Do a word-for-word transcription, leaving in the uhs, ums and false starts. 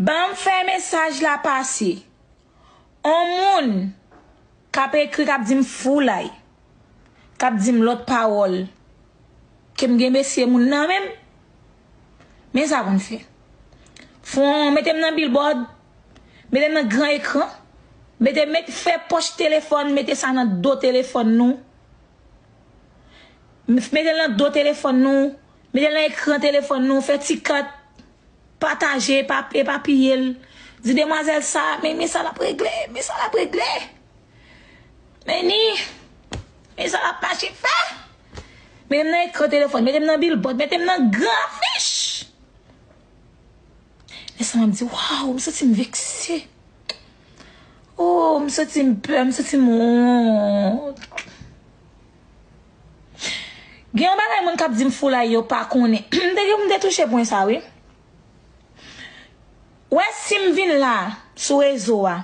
Ban m fè mesaj la pase. On moun k ap ekri, k ap di m foulay, k ap di m lòt pawòl, ke m gen mesye moun nan menm. Men sa pou n fè. Fon, mete m nan billboard, mete m nan gran ekran, mete, met, fè pòch telefòn, mete sa nan do telefòn nou. Mete l nan do telefòn nou, mete l nan ekran telefòn nou, fè ti kat, pataje, epa-, epapiye l. Di demwazèl sa, men, men sa l ap regle, men sa l ap regle. Men ni, men sa l ap mache fè. Mete m nan ekran telefòn, mete m nan billboard, mete m nan gran afich. Lè sa m ap di, waw, m santi m vekse. Oh, m santi m pè, m santi m wont. Gen yon bagay moun k ap di m foulay yo pa konnen. M te, m te touche pwen sa, wi. Wè, si m vin la, sou rezo a,